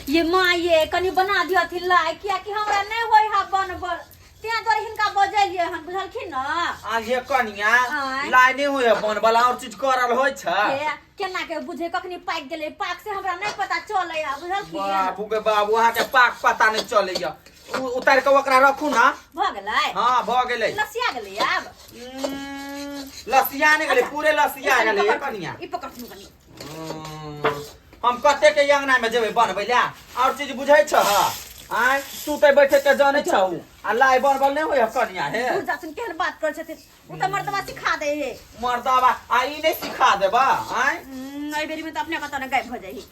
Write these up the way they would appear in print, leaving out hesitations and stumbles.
ये माँ ये कनि बना दियो अथी लाइ कियाकि हमरा नहि होइ हा बनबल तें दुआरे हिनका बजेलियै हन बुझलखिन ने। आ ये कनिया आँय। लाइ नहि होइए बनबल और चीज करल होइ छै। हे, केना के बुझे कखनी पाकि गेलै पाक से हमरा नहि पता चलैया बुझलखिन। बाबू के बाबू अहाँके पाक पता नहि चलैया। उतारि कऽ ओकरा रखू ना। भऽ गेलै? हाँ भऽ गेलै। लसिया गेलै आब? लसिया नहि गेलै पूरे लसिया ई कनि गेलै ये पकड़- कनिया। ई पकड़थिन कनि। हम कते के अंगना में जेबै बनबै ला और चीज बुझै छह? आँय सुतै बैठे के जानै छहु आ लाइ बनबल नहि होइए कनिया हे। दूर जाथिन केहन बात करै छथिन ओ तऽ मर्दबा सिखा दे हे। मर्दबा आ ई नहि सिखा देबा? आँय एहि बेरी में तऽ अपने कतऽ ने गायब भऽ जाही।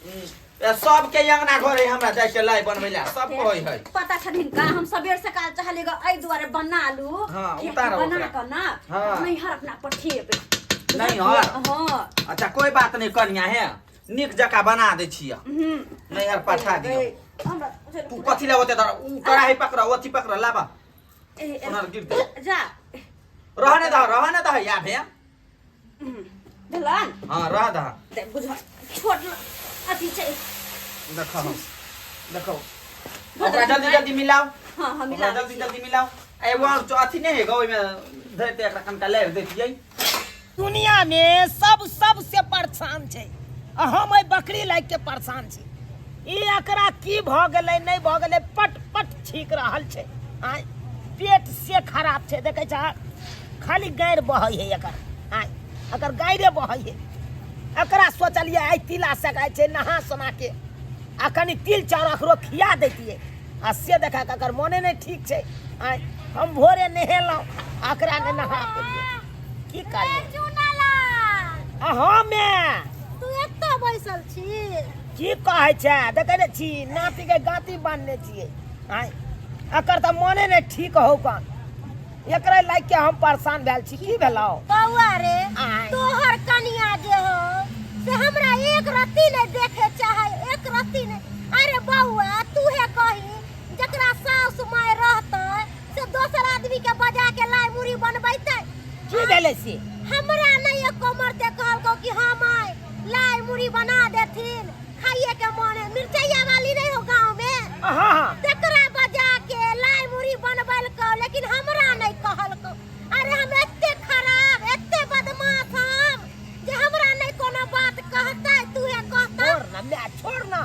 सबके अंगना घर है हमरा जाय के लाइ बनबै ला सबके होय है। पता छनि हिनका हम सबेर सकाल चाहलियै ग एहि दुआरे बना लू। हाँ, कियाकि उतारो बना ओकरा। कऽ ना हाँ। नैहर अपना पठेबै। नैहर? हाँ। अच्छा कोई बात नहीं कनिया हे नीक जकाँ बना दै छियै नैहर पठा दियौ। हमरा बुझल तू कथी ले ओते धर उ कड़ाही पकड़ ओथी पकड़ लाबा ए, ए, ओनर गिर दे। जा रहने दह रहने दह या भे भेलन। हाँ रह दह। दे बुझ छोट अथी छै। देखो देखो ओकरा जल्दी जल्दी मिलाओ। हाँ हाँ मिला ओकरा जल्दी जल्दी मिलाओ। एगो और जो अथी नहीं है गो ओइमे धरते एकरा कनका ले देतियै। दुनिया में सब सबसे परेशान छै आ हम एहि बकरी लागि के परेशान छी। ई एकरा की भऽ गेलै नहि भऽ गेलै पट पट छींक रहल छै। आँय पेट से खराब छै देखै छह खाली गारि बहै है एकर। आँय एकर गाइरे बहै है। एकरा सोचलियै आइ तिला सकाइ छै नहा सोना के आ कनि तिल चाउर एकरो खिया दैतियै आ से देखा के एकर मोने नहि ठीक छै। आँय हम भोरे नहेलहुँ एकरा नहि नहा पेलियै की करियै। अहाँ मे तू एतऽ बैसल छी? की कहै छै देखै ने छी नाती के गाती बान्हने छियै। आँय एकर तऽ मोने नहि ठीक हौ कन एकरे लागि के हम परेशान भेल छी। की भेलौ बौआ रे? आँय। तोहर कनिया जे हो से हमरा एक रत्ती नहि देखे चाहे एक रत्ती नहि। अरे बौआ तू हे कही जकरा सासु माय रहतै से दोसर आदमी के बजा के लाइ मुड़ी बनबैतै? की भेलै से? हमरा नहि एको मरते कहलकौ कि हाँ माय लाइ मुड़ी बना देथिन खाइए के मन है। मिरचैया वाली नहीं हो गाँव में? हाँ हाँ तकरा बजा के लाइ मुड़ी बनबलकौ लेकिन हमरा नहीं कहलकौ। अरे हम एते खराब एते बदमाश हम जे हमरा नहीं कोनो बात कहतै तू हे कहतै। छोड़ ना मैं छोड़ ना।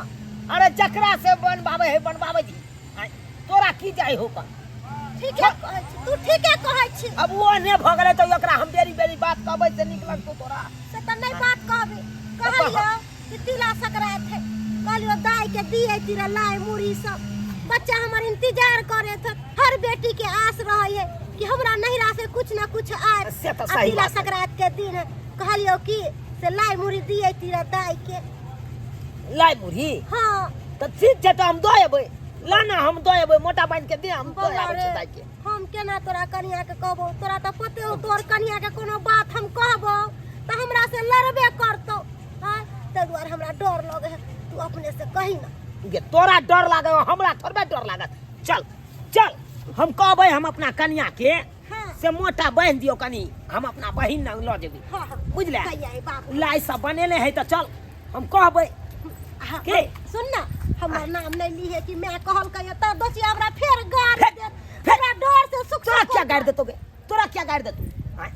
अरे जकरा से बनबाबै है बनबाबै दी। आँय, तोरा की जाइ हो कन? ठीके कहै छी तू ठीके कहै छी। अब वो नहि भऽ गेलै तऽ ओकरा हम बेरी बेरी बात कहबै से नीक लगतौ तोरा? से तऽ नहि बात कहबी। कहलियौ कि तिला संक्रांति है कहलियौ दाई के दिए तिरा लाइ मुड़ी सब बच्चा हमर इंतजार करे थे। हर बेटी के आस रहे है कि हमरा नैहरा से कुछ ना कुछ आए। से तऽ आ सही तिला बात है। संक्रांति के दिन है कहलियौ कि से लाइ मुड़ी दिए तिरा दाई के। लाइ मुड़ी? हाँ। तऽ ठीक छै तऽ हम दऽ एबै ला ना हम दऽ एबै मोटा बान्हि के दे हम दऽ बौआ आबै रे, छी दाई के। हम केना तोरा कनिया के कहबौ? तोरा तऽ पते हो तोहर कनिया के कोनो बात हम कहबौ तऽ हमरा से लड़बे करतौ। आँय ताहि दुआरे हमरा डर लगे है तू अपने से कही ना। गे तोरा डर लागे हो हमरा थोड़बे डर लागत। चल चल हम कहबै हम अपना कनिया के हाँ। से मोटा बान्हि दियौ कनी हम अपना बहिन लग लऽ जेबै। हाँ, हाँ। बुझले? कहिया है बाबू? लाइ सब बनेने है तऽ चल हम कहबै। हाँ, के? सुन ना हमर नाम नहीं ली है कि मैं कहलकै तऽ दोसिया हमरा फेर गारि फेर, देत। फेर। हमरा डर से सुख तोरा क्या गारि देतौ गे? तोरा क्या गारि देतौ? आँय।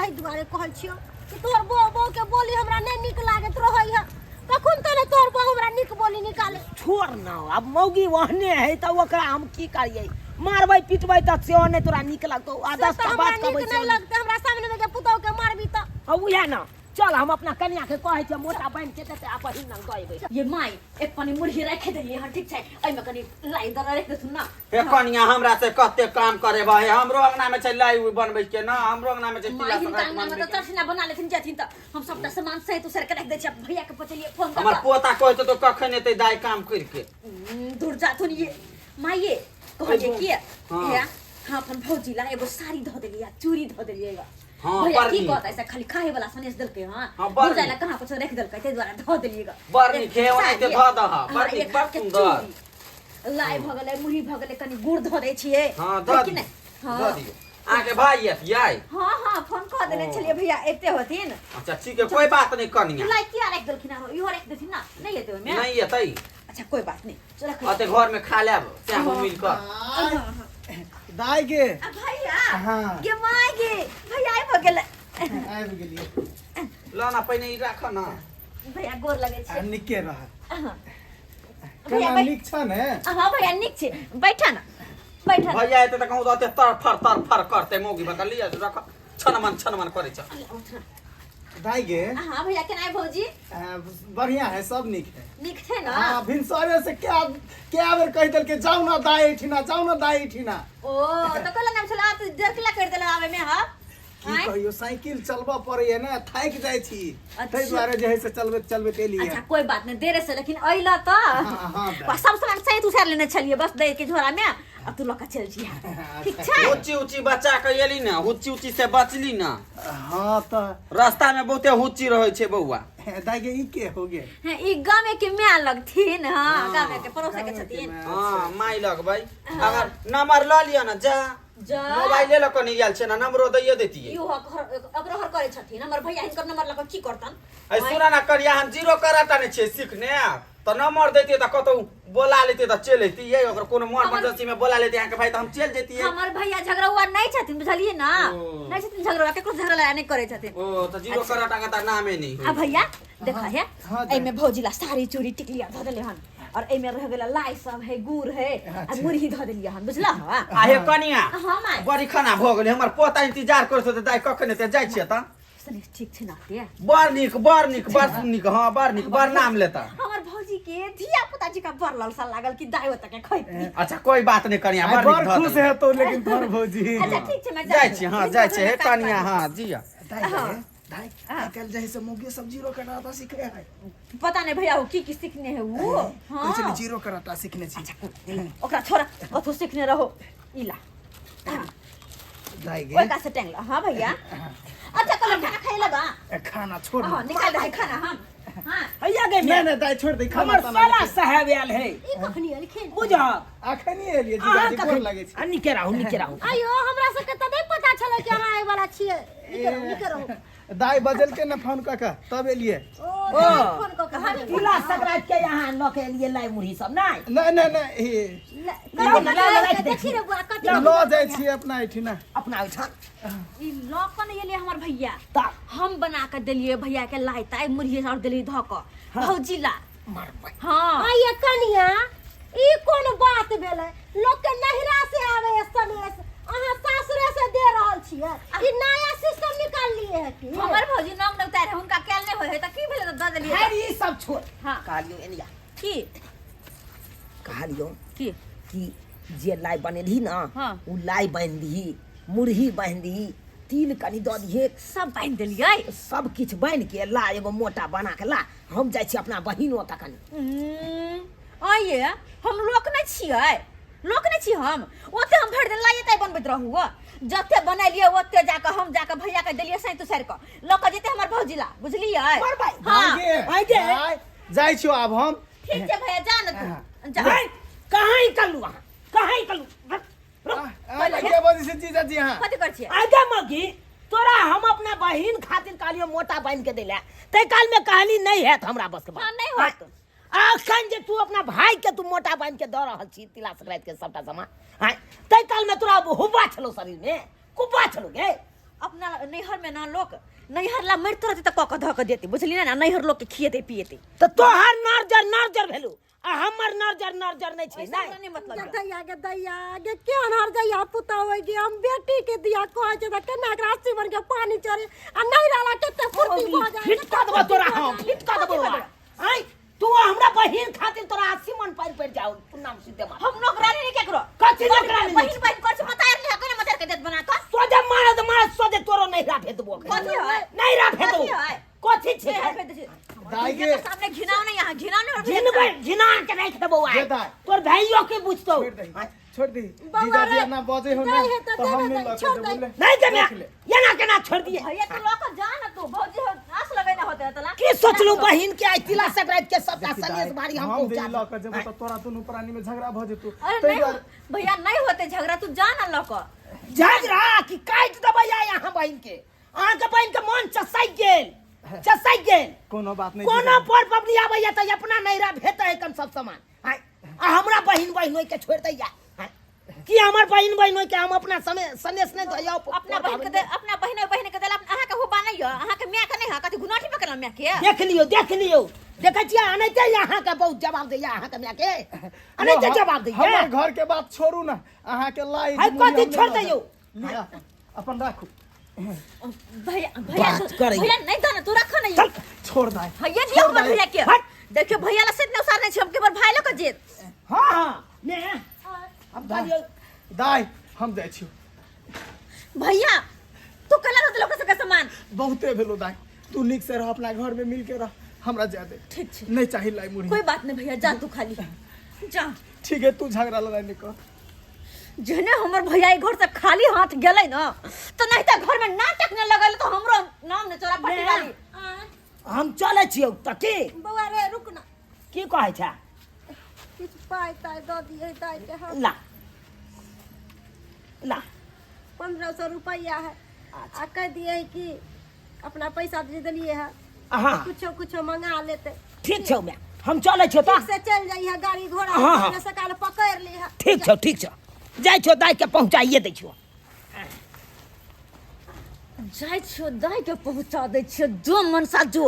एहि दुआरे कहै छियौ कि तोहर बहू बहू के बोली हमरा नहीं नीक लागैत रहै है। कखन तऽ नहि तोहर बहू हमरा नीक बोली निकाले। छोड़ ना अब मौगी ओहने है तऽ ओकरा हम की करियै? मारबै पिटबै तऽ सेहो नहि तोरा नीक लगतौ आ से दस तऽ टा हमरा बात नीक कहबै नहि सेहो नहि। लगतै हमरा सामने में के पुतहु के मारबी तऽ। हँ, उएह ना चल हम अपना कनिया के कहै छियै मोटा बान्हि के देतै आ बहिन लग दऽ एबै। ये माय एक पानी मुरही राखि देलियै हन ठीक छै एहिमे कनि लाइ दऽ राखि देथुन ना। हे कनिया हमरा से कते काम करेबै हे हमरो अंगना में छै लाइ उइ बनबै के ना हमरो अंगना में छै माय तिला हिनका संक्रांति अंगना में बनबै तऽ के। चरसिना बना लेथिन जेथिन तऽ हम सबटा सामान सहित उसर के राखि दै छियै भैया के पचलियै फोन हमर कऽ पोता कहै छै तो कखन एतै दाइ काम करि के। दूर जाथुन ये माय ये कहलियै की हाँ। हे हम अपन भौजी ला एगो साड़ी धऽ देलियै चूड़ी धऽ देलियै ग। हाँ, भैया की बड़ नीक। कहतै से खाली खाए वाला सनेस देलकै हँ। हाँ, बड़ भौजाइ ला नीक। कहाँ कुछो राखि देलकै ताहि दुआरे धऽ देलियै ग। बड़ नीक हे, ओनाहिते साड़ी, धऽ दह, हाँ, बड़ नीक, एक बड़ हाथ के सुन्दर। चूड़ी। लाइ भऽ गेलै मुरही भऽ गेलै कनि गुड़ धऽ दै छियै। हाँ, है धऽ कि दियौ, नहि? हाँ। धऽ दियौ। अहाँके भाई एतियै? हाँ हाँ फोन कऽ देने ओ। छलियै भैया एते होथिन। अच्छा ठीक है कोई बात नहीं कनिया। लाइ किया राखि देलखिन आरो इहो राखि देथिन ना नहि एतै ओहिमे? नहीं एतै। अच्छा कोई बात नहीं, चल रख। अते घर में खा लेब से हम मिल कर। दाई गे। आ भैया। हाँ। गे my गे भैया आबि गेलै। आबि गेलियै। ल न पहिने ई राख न। भैया गोर लगै आ छै। नीके रह। हाँ। भैया केना नीक छ ने? हाँ भैया नीक छै, बैठ न बैठ न। भैया एते तऽ कहूँ तऽ अते तर फर तर फर करते मौगी बका लिअ रख, छनमन छनमन करै छ। दाई गे। हाँ भैया केना है भौजी? बढ़िया है, सब नीक है। नीक छै ना? हाँ, भिनसरे से क्या क्या बेर कहि देलकै जाउ ना दाई ठिना, जाउ ना दाई ठिना। ओ तऽ कहला नाम छला तऽ जरकिला कर देला आवे में। हाँ की आँय? कहियो साइकिल चलबऽ पड़ैया ने, थाकि जाइ छी। अच्छा। ताहि दुआरे जे है से चलबैत चलबैत एलियै। अच्छा कोई बात नहीं, देरे से लेकिन अइला तऽ। हाँ, हाँ, बस सब सामान सही उसार लेने छलियै, बस दै के झोरा में आ तू लऽ कऽ चलि जइहे, ठीक छै? ऊँची ऊँची बचा के एली ने, हुच्ची ऊँची से बचली ना। हाँ तऽ रास्ता में बहुते हुच्ची रहै छै बौआ। दाई गे ई के हो गेल? हाँ, ई गामे के माय लगथिन। हाँ गामे के पड़ोस के छथिन। हाँ माय लगबै, अगर नंबर लऽ लिअ ने जा। जा। मोबाइले लऽ कऽ नहि आयल छै ने, नंबरो दैये दैतियै। इहो अग्रहर करै छथिन हमर भैया, हिनकर नंबर लऽ कऽ की करतन? ऐ सुना ना करिया, हम जीरो कराटा नहि छियै सीखने, तऽ नंबर दैतियै तऽ कतौ बोला लेतियै तऽ चलि अयतियै, ओकर कोनो मर मर्जेंसी में बोला लेतियै अहाँके भाई तऽ हम चलि जैतियै। हमर भैया झगड़ौआ नहि छथिन, बुझलियै ना? ओ। नहि छथिन झगड़ौआ, केकरो झगड़ा लड़ाई नहि करै छथिन। ओ तऽ जीरो कराटा के तऽ नामे नहि आ होइ। भैया देखा है, हाँ, एहिमे भौजी ला साड़ी चूड़ी टिकली आर धऽ देले हन, और एहिमे रह गेल लाई सब है, गुड़ है आ मुरही धऽ देलियै हन, बुझला? हँ आ हे कनिया, हाँ माय। बड़ी खाना भऽ गेलै, हमर पोता इंतजार करैत होतै, दाइ कखन एतै, जाइ छियै तऽ। सने ठीक छै ना ते? बड़ नीक, बड़ नीक, बड़ नीक, हाँ बड़ नीक, बड़ नाम लेता। हमर भौजी के धिया पुता जी का बड़ ललसा लागल कि दाइ ओतऽ के खैती। अच्छा कोई बात नहीं कनिया, आइ बड़ नीक बड़ धऽ खुश देलकै। हेतौ लेकिन तोहर भौजी। अच्छा ठीक छै, मैं जाइ छी, हाँ जाइ छी हे कनिया, हाँ जिया। दाई गे, दाई आइ काल्हि जे है से मौगी सब जीरो कराटा सीखै है। पता नहीं भैया वो की की सीखने है वो। कहै छलै हाँ जीरो कराटा सीखने छी। ओकरा छोड़ा, कथू सीखने रहो इला दाई गे। ओइ का से टांगला। हाँ भैया अच्छा कल खाना खाए लगा। ए, खाना छोड़। हाँ निकाल दे खाना हम। हाँ हैया गे नहीं नहीं दाई छोड़ दे खाना हमर ताना। साला साहेब आयल है। ई कखनी एलखिन? बुझक अखनी एलियै अहाँ जीजाजी, गोर लागै छी। आ नीके रहू, नीके रहू। आइयो हमरा सबके तऽ नहि पता छलै कि अहाँ आबै वाला छियै। नीके रहू, नीके रहू। दाई बजलकै ने फोन कऽ के तब एलियै। ओ दाइ फोन कऽ के बजलकै। तिला संक्रांति के यहाँ लऽ के एलियै लाई मुरही सब नहि? नहीं नहीं नहीं ई कथी ला, ला, ला, देखी रे बुआ कथी लऽ जाइ छियै अपना एहिठिना। अपना ओहिठाम ई लऽ कऽ नहि एलियै हमर भैया, तऽ हम बना कऽ देलियै भैया के लाई ताई मुरही और देलियै धऽ कऽ भौजी ला। मरबै। हाँ आइये कनिया, ई कोन बात भेलै? लोक के नहिरा से आवे है सनेस, अहाँ सासुरे से दे रहल छियै। ई नया सिस्टम निकाललियै है की? हमर भौजी नंग नंग उतारे हुनका कैल नहि होइ है तऽ की भेलै तऽ दऽ देलियै। खैर ई सब छोड़। हाँ। कहलियौ एनिया। की? कहलियौ की? कि जे लाई बनेलही ने, हाँ। ओ लाई बान्हि दीही, मुरही बान्हि दीही, तिल कनि दऽ दिहे। सब बान्हि देलियै। सब किछु बान्हि के ला, एगो मोटा बना के ला, हम जाइ छी अपना बहिन ओतऽ कनि। आइये हम लोक नहि छियै, लोक नहि छी हम। ओते हम भरि दिन लाइए ताइ बनबैत रहू गो, जते बनेलियै ओते जाकऽ हम जाकऽ भैया के देलियै सैंत उसैर कऽ, लऽ कऽ जेतै हमर भौजी ला, बुझलियै? बड़ भाइ। हाँ। दाई गे, आइ गे। दाई, जाइ छियौ आब हम। ठीक छै भैया, जा ने तू जा। है, कहाँ निकललू अहाँ, कहाँ निकललू? रुक, आ, के बजै छै जीजाजी अहाँ? कथी करै छियै? आगे मगी तोरा हम अपना बहिन खातिर कहलियो मोटा बान्हि के दैला, तै काल में कहली नहीं हैत हमरा बस के बात। हाँ, नहीं होत। आ अखन जे तू अपना भाई के तू मोटा बान्हि के दऽ रहल छी तिला संक्रांति के सबटा सामान, आँय, तै काल में तोरा हुब्बा छलो शरीर में, कुब्बा छलो गे। अपना नैहर में ना लोक नैहर ला मरितो रहतै तऽ कऽ कऽ धऽ कऽ देतै, बुझलियै ने? नैहर लोक के खिएतै पिएतै। तऽ तोहर नर्जर नर्जर भेलू आ हमर नर्जर नर्जर नहि छै। ओहिसँ नहि हमरा नहि मतलब गे यऽ। दैया गे दैया गे, केहन हर जइया पुतहु होय गे। हम बेटी के दिया कहै छै तऽ केना एकरा अस्सी मन के पानी चढ़े आ नहीं रहला कते फुर्ती भऽ जाइ। फिट कऽ देबो तोरा हम, फिट कऽ देबो। आँय, तू हमरा बहिन खातिर तोरा 80 मन पानि पड़ि जाओ, तू नाम सीधे मार। हम नौकरानी नहीं केकरो। कथी नौकरानी नहीं? बहिन बहिन कर छै मतार ले कोना मतार के देत बना कऽ। सोझे मारत मारत सोझे तोरो नहीं रा भेदबो। कथी है? नहीं रा भेदबो। कथी है? कथी छै? नहीं रा भेद छै। दाई भैया गे। के सामने घिनाओ नहीं, यहाँ घिनाओ नहीं और भैया घिनबै, घिना के राखि देबो आइ। जे दाई। तोर भाइयो के बुझतौ। छोड़ दही, छोड़ दही। बौआ जीजाजी रे, एना बजै हो ने नहि हेतै, तऽ हम देबै नहि तऽ लऽ के छोड़ जेबो दही। ले। नहीं देबै। देख ले। एना केना छोड़ दिए? भैया तू लऽ कऽ जा ना तू, भौजी हो आस लगेने होते तला। की सोचलू बहिन के आइ तिला संक्रांति के सबटा देखी सनेस दाई, भारी हम हम जे पहुंचा लऽ के जेबो तऽ तोरा दुनू प्राणी में झगड़ा भऽ जेतौ। अरे ताहि नहीं दुआरे भैया नहीं होते झगड़ा, तू जा ना लऽ कऽ। झगड़ा कि काटि देबै आइ अहाँ बहिन के। अहाँके बहिन के मन चसकि गेल। चसै गेल। कोनो बात नहीं। कोनो पर पबनी आबैया तऽ अपना नैरा भेटै है कन सब सामान। आँय, आ हमरा बहिन बहिन के छोड़ि दैया। आँय, की हमर बहिन बहिन के हम अपना समय सनेस नहि दैया? अपना बहिन के दे, अपना बहिन बहिन के देला अहाँ के हो बानै यो, अहाँ के my के नहीं है कथि गुनाठी पकड़ल my के? देख लियौ, देख लियौ, देखै छियै अनैते अहाँके बहुत जवाब दैया, अहाँके my के अनैते जवाब दैया। हमर घर के बात छोड़ू ना, अहाँ के लाई है कथी छोड़ दैयौ? लिअ, अपन राखू। भैया, भैया, बात करै। भैया नहीं दो ना, तू रखो नहीं। चल। छोड़ दाय। भैया दियो छोड़ हमर दाय। भैया के। हट। देखियो भैया ला सिर्फ नौसार नहीं छी, हम केवल भाई लोग के जेत। हाँ हाँ ने हम कहलियौ। दाय, हम जाइ छी। भैया तू कला रहत लोक सबके सामान। बहुते भेलो दाय, तू नीक से रह, अपना घर में मिल के रह, हमरा जाय दे। ठीक छै। नहीं चाही लाई मुरही। कोई बात नहीं भैया, जा तू खाली जा। ठीक है, तू झगड़ा लड़ाई नहीं कर। जहने हमर भैया ई घर से खाली हाथ गेलै ना तो नहीं तो घर में नाटक न लगल तो हमरो नाम ने चोरा पट्टी वाली। हम चलै छियौ तऽ की? बौआ रे, रुक ना। की कहै छै? किछु पाइ ताइ दऽ दियै दाइ के। हम ला ला। 1500 रुपैआ है आ कह दिए कि अपना पैसा दे देलिए है। हाँ। कुछो कुछो मंगा लेते। ठीक छौ my, हम चलै छियौ तऽ। ठीक से चल जाइए, गाड़ी घोड़ा हाँ, हाँ। अपने सकाल पकड़ ली है। ठीक छौ, ठीक छौ, जाइ छियौ, दाइ के पहुँचाइए दै छियौ। जाइ छियौ दाइ के पहुँचा दै छियौ। जो मनसा जो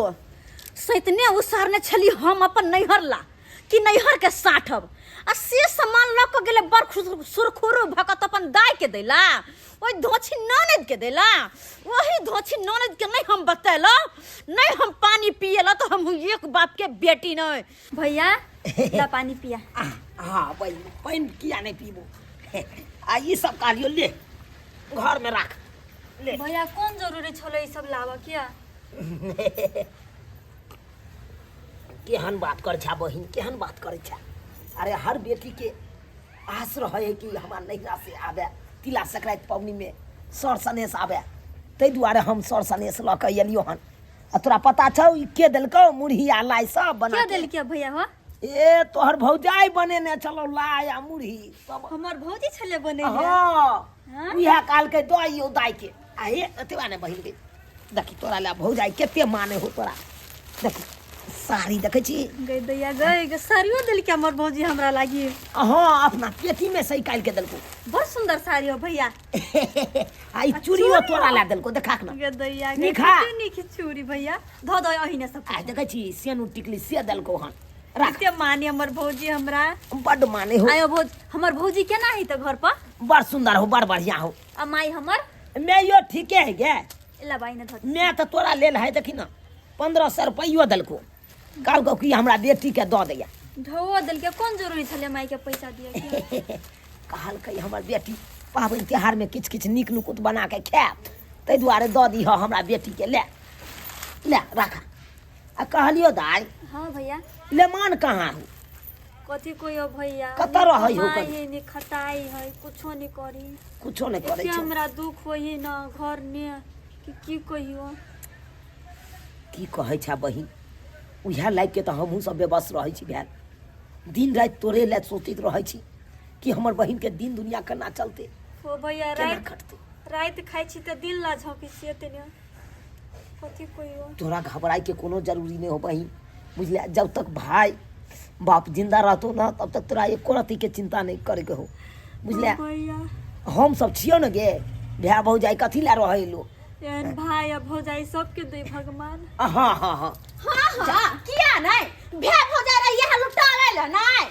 सैतने उसारने छली हम अपन नैहर ला कि नैहर के साठब आ से सामान लऽ कऽ गेलै बड़ सुरखुरु भऽ कऽ अपन दाइ के दैला, ओहि धोछी ननद के दैला। ओही धोछी ननद के नहीं हम बतेलहुँ, नहीं हम पानी पियलहुँ तऽ हम एक बाप के बेटी नहीं। भैया ला पानी पिया। हाँ बहिन, पानि किया नहीं पीबो? आ ई सब कहलियौ ले घर में राख ले। भैया कोन जरूरी छलै ई सब लाबऽ किया? केहन बात करै छा बहिन, केहन बात करै छा? अरे हर बेटी के आस रहे है कि हमरा नैहरा से आबे तिला संक्रांति पबनी में सर सनेस आबे, ताहि दुआरे हम सर सनेस लऽ कऽ एलियो हन। आ तोरा पता छौ ई के देलकौ मुरही आ लाइ सब बना के के? देलकै भैया हो? ए तोहर भौजाई बनेने छलौ लाइ आ मुरही सब। हमर भौजी छलै बनेने? हाँ। हाँ? उएह कहलकै दऽ अइयौ दाइ के। आ हे एतबा ने बहिन गे, देखी तोरा लए भौजाई कते माने हो तोरा। देखी साड़ी देखै छी? गई दैया गई गे, साड़ियो देलकै हमर भौजी हमरा लागी। हाँ, अपना पेटी में से निकालि के देलको। बड़ सुंदर साड़ी हो भैया। आ ई चूड़ियो तोरा लए देलको, देखा ना। गे दैया गे, नीक हा? कते नीक चूड़ी भैया, धऽ दऽ अहिने सब। आ देखै छी सेनु टिकली से देलको हन, राख। कते माने हमर भौजी हमरा। बड्ड माने हो। आयो भौज, हमर भौजी केना है तऽ घर पर? बड़ सुंदर हो, बड़ बढ़िया हो। आ माई हमर? मैं यो ठीके है गे। ला बाई ने धऽ। मैं तऽ तोरा लेल है देखी ना 1500 रुपैयो देलको, कहलको कि हमरा बेटी के दऽ दैया। धो देलकै, कोन जरूरी छलै माई के पैसा दिए के? कहलकै हमर बेटी पाबनि तिहार में किछु किछु नीक नुकुत बना के खायब, ताहि दुआरे दऽ दीह हमरा बेटी के। ले ले राख। आ कहलियो दाइ। हाँ भैया। लेमान कहाँ हो? कथी कहियो भैया, कतऽ रहै हो? कमाइ है नि खटाइ है, कुछो नहीं करी। कुछो नहीं करै एते छौ? हमरा दुख होई न घर ने कि की कहियो। की कहै छै बहिन, उएह लागि के तऽ हमहूँ सब बेबस रहै छी भेल, दिन राति तोरे लए सोचैत रहै छी कि हमर बहिन के दिन दुनिया केना चलतै, हो भैया, केना राति कटतै। राति खाइ छी तऽ दिन ला झोंकै छी एते ने, कथी कहियो। तोरा घबराए के कोनो जरूरी नहीं हो बहिन, बुझलियै? जब तक भाई बाप जिंदा रहतो ना तब तक तोरा एको रत्ती के चिंता नहीं करे के हो, बुझलियै? भैया हम सब छियौ ने गे, भाय भौजाई कथी लए रहै लो? एहन भाई आ भौजाई सबके दे भगवान। हाँ हाँ हाँ हाँ हाँ, किया नहीं भाय भौजाई रहिए है लुटावे ला नहीं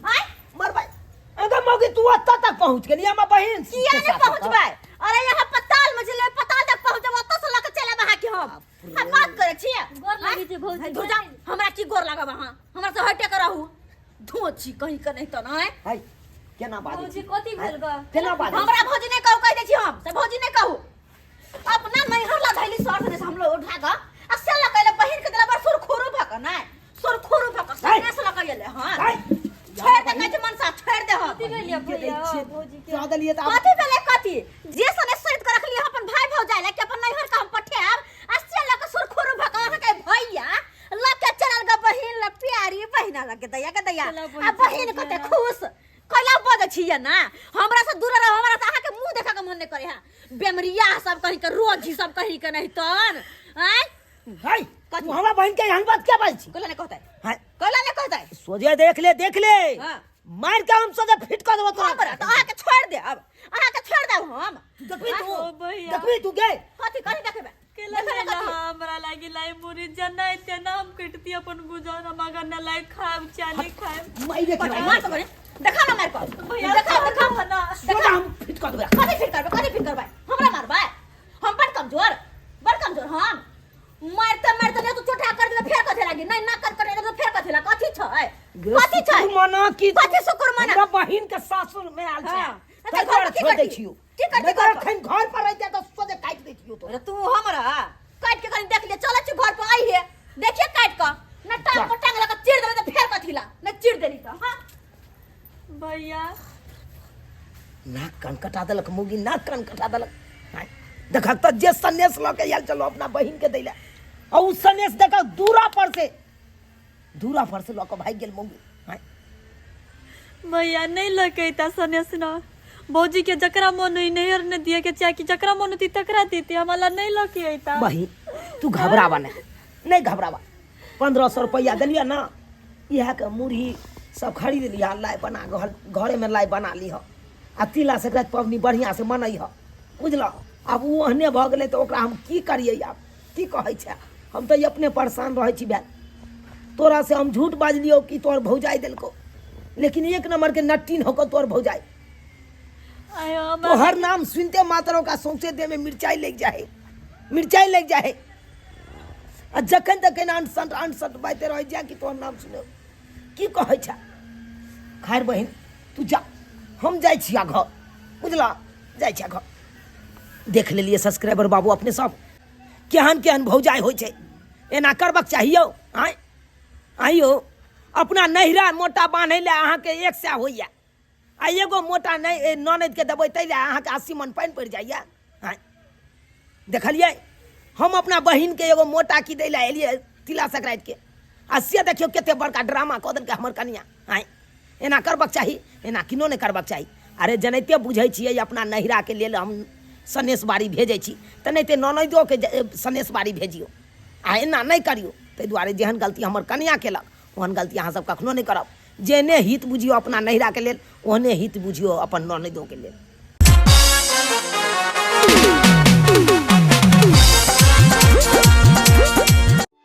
आय मरबै अगर मौगी तू ओतऽ तक पहुँच गेली हमर बहिन किया के नहीं साथ। पहुँचबै? अरे यहाँ पताल में चले, पताल तक पहुँचब, ओतऽ से लऽ के चलब अहाँके हम। हम बात करै छियै। गोर लागै छै भौजी। धुर जाउ, हमरा की गोर लागब अहाँ, हमरा से हटे के रहू, धोची कहीं के नहीं तऽ नहीं। है केना बाजै भौजी छी? कथी भेल ग? केना बाजै छी? हमरा भौजी नहीं कहू, कहि दै छी हम से भौजी नहीं कहू। अपना नैहर ला धैली सर से हम लोग उठा कऽ आ से लऽ के बहिन के देला बड़ सुरखुरु भऽ कऽ नहि, सुरखुरु भऽ कऽ है। सने से लऽ के एलै। हँ है। छोड़ि दे, कहै छै मनसा छोड़ि दे। हम कथी भेल के दै भैया छियै? भौजी के? दऽ देलियै तऽ आब कथी भेलै? कथी जे सने सैत के रखलियै अपन भाई भौजाइ ला कि अपन नैहर के हम पठायब, आ से लऽ के सुरखुरु भऽ कऽ अहाँके भैया लऽ के चलल ग बहिन लग, प्यारी बहिना लग के दैया के दैया। चला आ बहिन, बहिन चला। कते खुश कैला बजै छियै ना, हमरा से दूर रहो, हमरा से अहाँके मुँह देखऽ के मन नहि करै है। बेमरिया सब कहीं के, रोजी सब कहीं के नहीं तन आँय। है कथी? तू हमरा बहिन के एहन बात क्या बाजै छी कहला नहि कहतै, है कहला नहि कहतै। सोझे देख ले, देख ले। हाँ। मार के हम सोझे फिट कर देबो तोरा। हमरा तऽ अहाँके छोड़ि देब, अहाँके छोड़ि देब हम। तू देखबी तू? ओ भैया। देखबी तू गे? कथी कथी देखबै? केला देखबै लेला कथी? हमरा लागी लाई मुरी जनाइ तेना हम कटती अपन गुजर, हम अगर न लाई खाब चाली खाब। माइरे के कथी मार तो करे? देखा ना मार कऽ। भैया, देखा, छोड़ देखा। दो ना। सोझा हम फिट कर देबो। कथी फिट करबै? कथी फिट करबै? हमरा मारबै? हम बड़ कमजोर, बड़ कमजोर हम। मारते मारते नहि तू चोटा कर देबै फेर कथी लागी? नहि ना कर कर देबै फेर कथी लागी? कथी छै? गे, कथी छै? शुक्र मना की कथी शुक्र मना? हमरा बहिन के सासुर में आयल छै। हाँ। ताहि घर दुआरे पर की छोड़ि दै करती? छियौ। की करती नहि तऽ घर पर? एखन घर पर रहितै तऽ सोझे काटि दै छियौ तोरा। अरे तू हमरा काटि के कनी देख ले, चलै छी घर पर आइहे देखिए काटि कऽ न टांग पर टांग लगा चीर देबै तऽ फेर कथी ला न चीर देली तऽ। हाँ भैया, नाक कान कटा देलक मौगी, नाक कान कटा देलक। आँय, देखक तऽ जे सनेस लऽ के आयल चलो अपना बहिन के दै लए, आ उ सनेस देखक दूरा पर से, दूरा पर से लऽ कऽ भागि गेल मौगी। आँय। भैया नहीं लके सनेस ना, भौजी के जकरा मन होई नैहर ने दिए के चाहे कि जकरा मन होती तकरा देती, हमारा नहीं लके अइता। बहिन तू घबरावा नहीं, नहीं घबरावा। 1500 रुपया देलियै ना, इएह के मुरही सब खरीद लिह, लाइ बना घर घरे में लाइ बना लिह, आ तिला संक्रांति पबनी बढ़िआँ से मनैह, बुझलह? आब ओ ओहने भऽ गेलै तऽ ओकरा हम की करियै आब? की कहै छै, हम तऽ अपने परेशान रहै छी। भाय तोरा से हम झूठ बाजलियौ कि तोहर भौजाइ देलकौ, लेकिन एक नंबर के नट्टीन होकौ तोहर भौजाइ। आयो हमरा तोहर नाम सुनते मात्र ओकरा सौंसे देह में मिरचाइ लागि जाइ है, मिरचाइ लागि जाइ है, आ जखन तखन अंट संट अंट संट बाजते रहै जाय कि तोहर नाम सुने। की कहै छै? खैर बहिन तू जा, हम जाइ छिया घर, बुझला? जाइ छिया घर। देख लेलियै सब्सक्राइबर बाबू अपने सब केहन केहन भौजाइ होइ छै। एना करबक चाहियौ? आँय आइयो अपना नैहरा मोटा बान्है लए अहाँके 100 होइए, आ एगो मोटा नहि ननदिके देबै ताहि लए अहाँके 80 मन पानि पड़ि जाइए। आँय देखलियै, हम अपना बहिनके एगो मोटा की दै लए एलियै तिला संक्रान्तिके, आ से देखियौ कते बड़का ड्रामा कऽ देलकै हमर कनियाँ। आँय एना करबक चाही? एना किनो नहि करबक चाही। अरे जनैते बुझै छियै अपना नैहराके लेल हम सनेस बाड़ी भेजै छी, तेनाहिते ननैदोके सनेस बाड़ी भेजियौ, आ एना नहि करियौ। ताहि दुआरे जेहन गलती हमर कनियाँ केलक ओहन गलती अहाँसब कखनो नहि करब। जेहने हित बुझियौ अपना नैहराके लेल, ओहने हित बुझियौ अपन ननैदोके लेल।